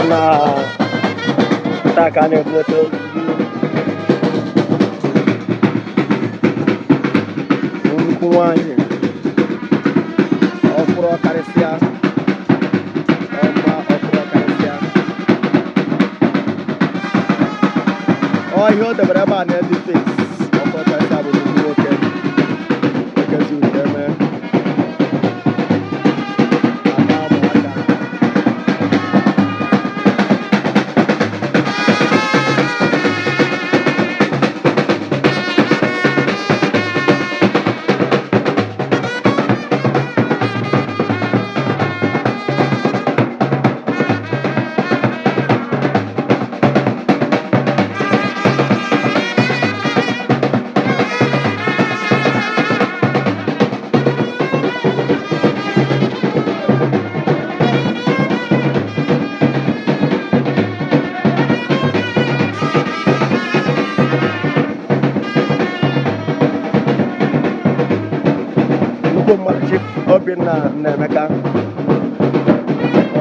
Na taa ka a na-ebulata nnukwu nwanyị ọkwụrụ ọkarịsịa ọma ọkwụrụ ọkarịsịa. Ọ ihe o debere ebe a na-edi face ọkwụrụ ọkarịsịa bụ nnukwu nwoke nwoke zuru ka eme ada ụmụaka. Nnukwu mmadụ, Chief Obinna Nnaemeka,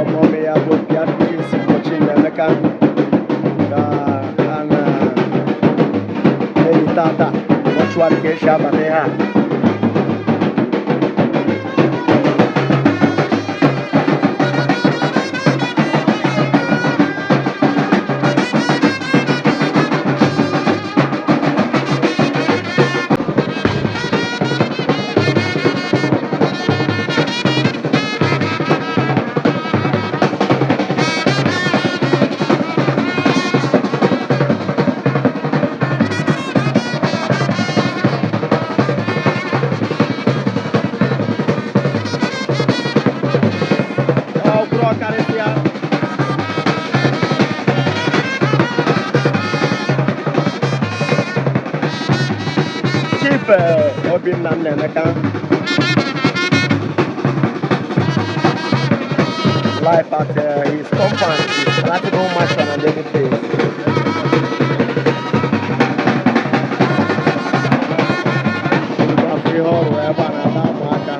ọmụmụ ya bụ Beatrice Ugochi Nnaemeka, ka a na-enyi tata mortuary ka esi abata ihe a. Ọ bụrụ ọkarịsịa. Chief Obinna Nnaemeka, live at his compound, his practical mansion and everything. Afọ ihe ọrụ ebe a na-ada ụmụaka.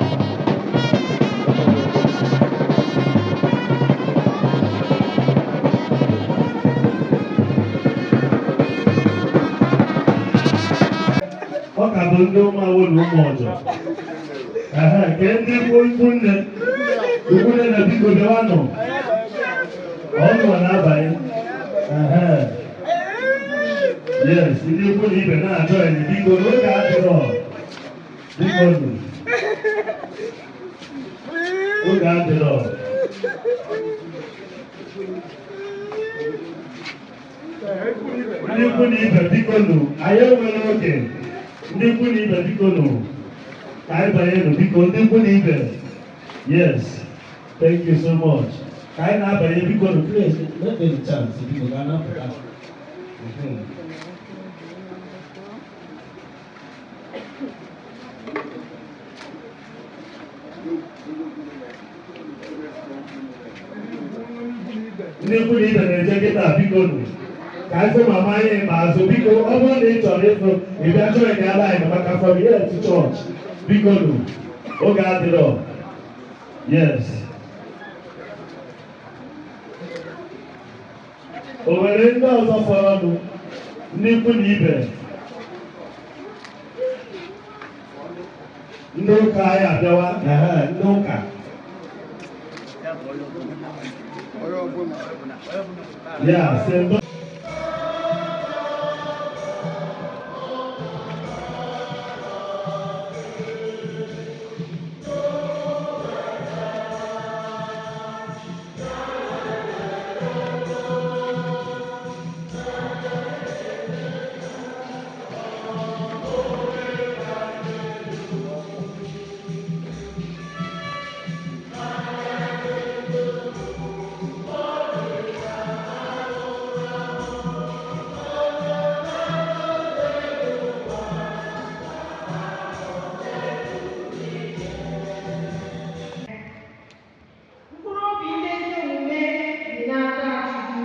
Ọ ka bụ ndị ụmụawụ na ụmụ ọjọ. Ehe, ke ndị ikwu ikwu nne, ikwu nne na biko bịawanụ. Ọnụ na-abanye. Ehe. Yes, ndị ikwu na ibe na-achọ enyi, biko, n'oge adịrọ. Biko nụ. Oge adịrọ. Ndị ikwu na ibe, biko nụ, anyị enwere oge. Ndị ikwu na ibe, biko nụ, ka anyị banye nụ, biko, ndị ikwu na ibe. Yes, thank you so much. Ka anyị na-abanye, biko nụ, please, let me the chance, biko, ka a na-apụta. Ndị ikwu na ibe na-eje kịta, biko nụ. Ka anyị fụ mama anyị ikpeazụ, biko. Ọ bụrụ na ị chọrọ ịfụ, ị bịa join ya line maka from here to church. Biko nụ, oge adịrọ. Yes. O nwere ndị ọzọ fọrọnụ, ndị ikwu na ibe? Ndị ụka anyị abịawa, ehe, ndị ụka. Yeah, St. Mkpụrụ obi ndị ezi omume dị n'aka Chukwu.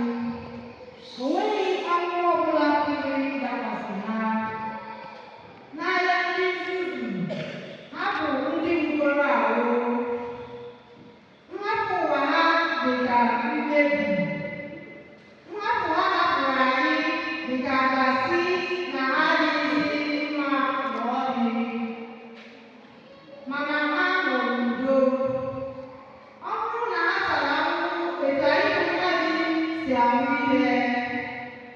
O nweghị ahụhụ ọbụla pụrụ ịdakwasị ha. N'anya ndị nzuzu, ha bụ ndị nwụgoro ahụ. Nhapụ ụwa ha dị ka mmebi. Nhapụ ha hapụrụ anyị dị ka a ga-asị na ha adịghịzi mma ma ọlị. Mana ha nọ n'udo. Ọ bụrụ na ha tara ahụhụ etu anyị bụ mmadụ si ahụ ihe,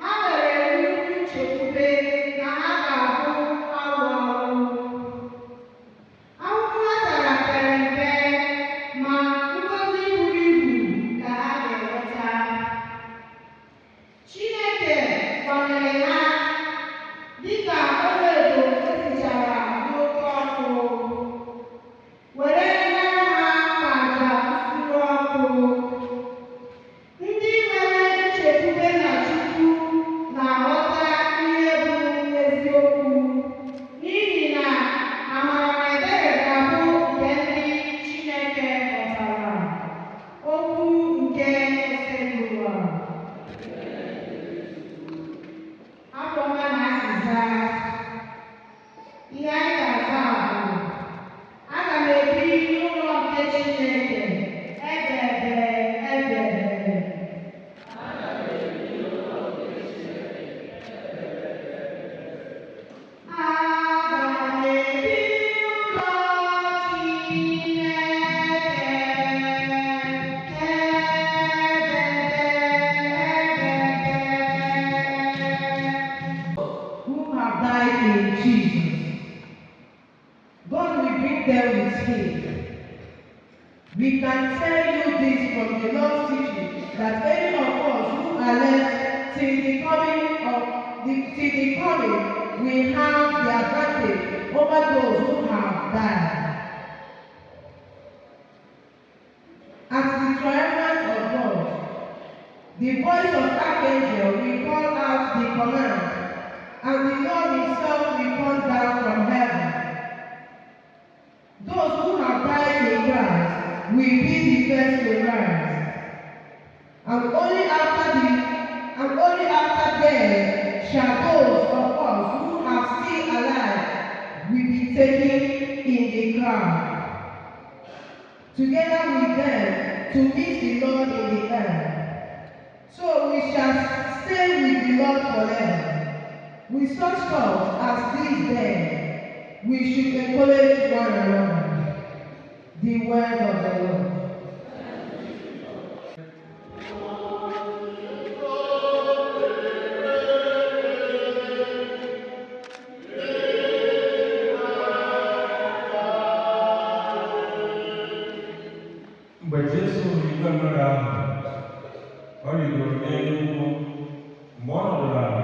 ha nwere nnukwu nchekwube na ha ga-abụ arụ arụ. Ahụhụ ha tara pere mpe, ma ngọzi buru ibu ka ha ga-enweta. Chineke kwanyere ha dịka ọlaedo esichara n'oke ọkụ, were nara ha ka aja nsure ọkụ. Ndị nwere nchekwube na Chukwu na-aghọta ihe bụ eziokwu, n'ihi na amara na ebere ga-abụ nke ndị Chineke ghọtara. Okwu nke Oselowa. Abụ ọma na azịza. Ihe anyị ga-aza bụ: Aga m ebi n'ụlọ nke Chineke ebebe ebebe. Aga m ebi n'ụlọ Chineke ebebe ebebe. Who have died in Jesus. God will bring them with him. We can tell you this from the Lord's teaching, that any of us who are left till the coming will have the advantage over those who have died. At the triumphant of God, the voice of archangel will call out the command, and the Lord himself will come down from heaven. Those who have died in Christ will be the first to rise. And only after them shall those of us who are still alive will be taken in the crowd, together with them, to meet the Lord in the air. So we shall stay with the Lord forever. With such thoughts as these, then, we should encourage one another. The word of the Lord. Mgbe Jesu hụrụ igwe mmadụ ahụ, ọ rịgoro n'elu ugwu. Mgbe ọ nọdụrụ ala,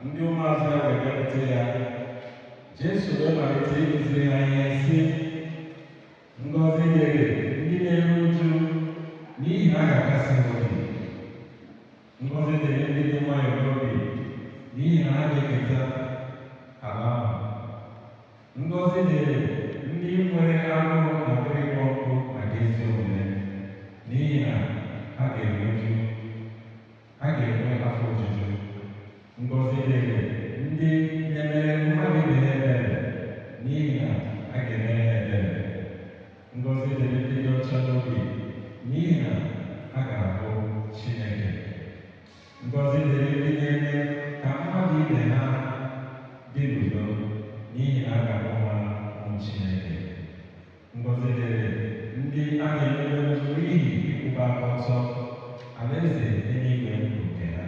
ndị ụmụazụ ya wee bịakwute ya. Jesu wee malite ịkụziri ha ihe, sị: Ngọzi dịrị ndị na-eru uju, n'ihi na a ga-akasi ha obi. Ngọzi dịrị ndị dị nwayọọ n'obi, n'ihi na ha ga-eketa ala ahụ. Ngọzi dịrị ndị nwere agụụ na akpịrị ịkpọ nkụ maka ezi omume, n'ihi na ha ga-enwe afọ ojuju. Ngọzi dịrị ndị na-emere mmadụ ibe ha ebere, n'ihi na a ga-emere ha ebere. Ngọzi dịrị ndị dị ọcha n'obi, n'ihi na ha ga-ahụ Chineke. Ngọzi dịrị ndị na-eme ka mmadụ ibe ha dị n'udo, n'ihi na a ga-akpọ ha ụmụ Chineke. ọsọ, alaeze eluigwe bụ nke ha.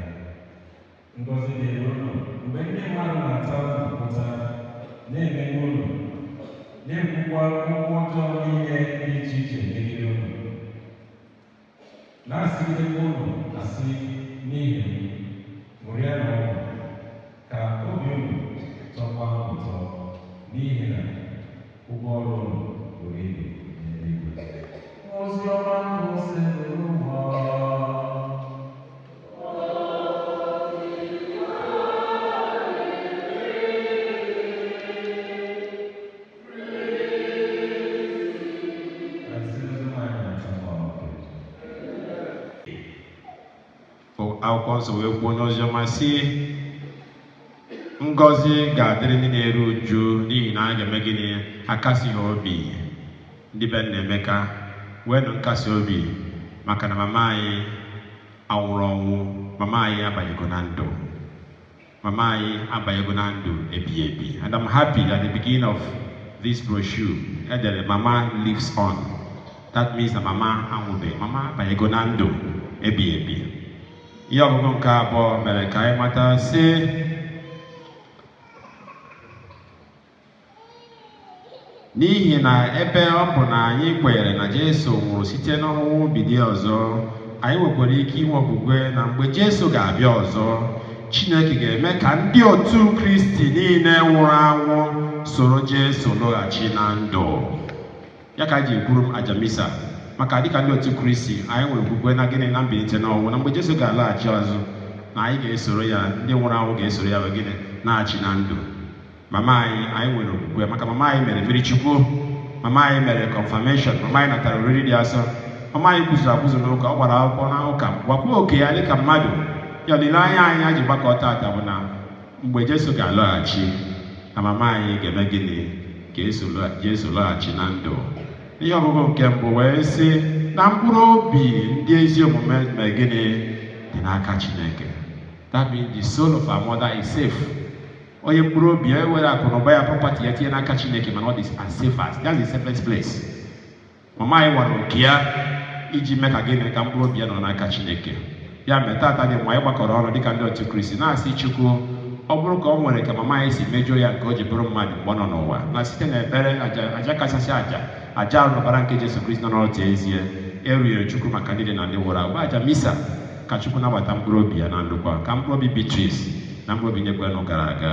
Ngọzi dịrị unu mgbe ndị mmadụ na-ata unu ụta, na-emegbu unu, na-ekwukwa okwu ọjọọ niile dị iche iche megide unu, na-asịgidekwa unu asị n'ihi m. Ṅụrịanụ ọṅụ, ka obi unu tọkwa ụtọ, n'ihi na ụgwọ ọrụ unu buru ibu n'eluigwe. Ozi ọma nke Osebụrụwa. Akwụkwọ nsọ wee kwuo n'oziọma sị, ngọzi ga-adịrị ndị na-eru uju n'ihi na a ga-eme gịnị? Akasi ha obi. Ndị be nna Emeka, weenụ nkasi obi maka na mama anyị anwụrụ ọnwụ, mama anyị abanyego na ndụ. Mama anyị abanyego na ndụ ebighị ebi. And I'm happy at the beginning of this brochure, edere "Mama lives on." That means na mama anwụbeghị, mama abanyego na ndụ ebighị ebi. Ihe ọgụgụ nke abụọ mere ka anyị mata sị, n'ihi na ebe ọ bụ na anyị kwenyere na Jesu nwụrụ site n'ọnwụ bilie ọzọ, anyị nwekwara ike inwe okwukwe na mgbe Jesu ga-abịa ọzọ, Chineke ga-eme ka ndị otu Kristi niile nwụrụ anwụ soro Jesu lọghachi na ndụ. Ya ka anyị ji kwuru m aja misa, maka dịka ndị otu Kristi anyị nwere okwukwe na gịnị? Na mbilite n'ọnwụ, na mgbe Jesu ga-alaghachi azụ na anyị ga-esoro ya, ndị nwụrụ anwụ ga-esoro ya wee gịnị? Na-achị na ndụ. Mama anyị, anyị nwere okwukwe maka mama anyị mere mmiri Chukwu, mama anyị mere confirmation, mama anyị natara oriri dị asọ, mama anyị kwuzuru akwụzu n'ụka, ọ gbara akwụkwọ n'ụka, gwakwuo oke ya dịka mmadụ. Ya olileanya anyị anyị ji gbakọ taata bụ na mgbe Jesu ga-alọghachi na mama anyị ga-eme gịnị? Ga-eso lọghachi na ndụ. Ihe ọgụgụ nke mbụ wee sị na mkpụrụ obi ndị ezi omume mee gịnị? Dị n'aka Chineke. That means the soul of our mother is safe. Onye mkpụrụ obi ya were akụ na ụba ya, property ya, tinye n'aka Chineke, mana ọ dị as safe as that's the safest place. Mama anyị nwere oke ya iji mee ka gịnị? Ka mkpụrụ obi ya nọ n'aka Chineke. Ya mere taata dị mgbe anyị gbakọrọ ọnụ dịka ndị otu Kristi na-asị Chukwu, ọ bụrụ ka ọ nwere ka mama anyị si mejọọ ya nke o ji bụrụ mmadụ mgbe ọ nọ n'ụwa, na site n'ekpere aja kachasị aja, aja arụ n'ọbara nke Jesu Kristi nọ n'otu ezie erunyere Chukwu maka ndị dị na ndị nwụrụ anwụ, aja misa, ka Chukwu nabata mkpụrụ obi ya na ndokwa, ka mkpụrụ obi Beatrice na mkpụrụ obi ndị kwenụ gara aga.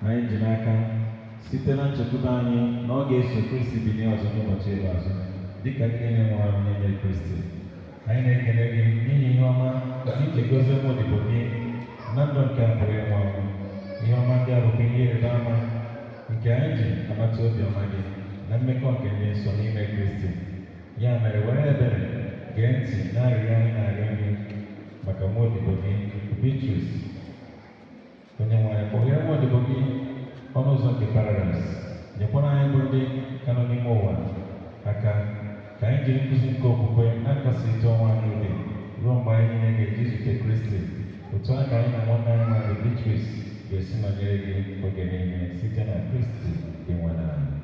Anyị ji n'aka site na nchekwube anyị na ọ ga-eso Kristi bilie ọzọ n'ụbọchị ikpeazụ dịka ndị niile nwụrụ anwụ n'ime Kristi. Anyị na-ekele gị n'ihi ihe ọma nke iji gozie ụmụ odibo gị na ndụ nke a pụrụ ịnwụ anwụ. Ihe ọma ndị a bụkwa ihe ịrịba ịrịba ama nke anyị ji amata obiọma gị na mmekọ nke ndị nsọ n'ime Kristi. Ya mere, were ebere gee ntị n'arịrịọ anyị na-arịọ gị maka nwa odibo gị Beatrice. Onye nwe anyị, kpọghere nwa odibo gị ọnụ ụzọ nke paradaịs, nyekwara anyị bụ ndị ka nọ n'ime ụwa aka ka anyị jiri nkuzi nke okwukwe na-akasịrịta onwe anyị obi ruo mgbe anyị niile ga-eji zute Kristi. Otu a ka anyị na nwanne anyị nwanyị Beatrice ga-esi nọnyere gị oge niile site na Kristi dị nwe anyị.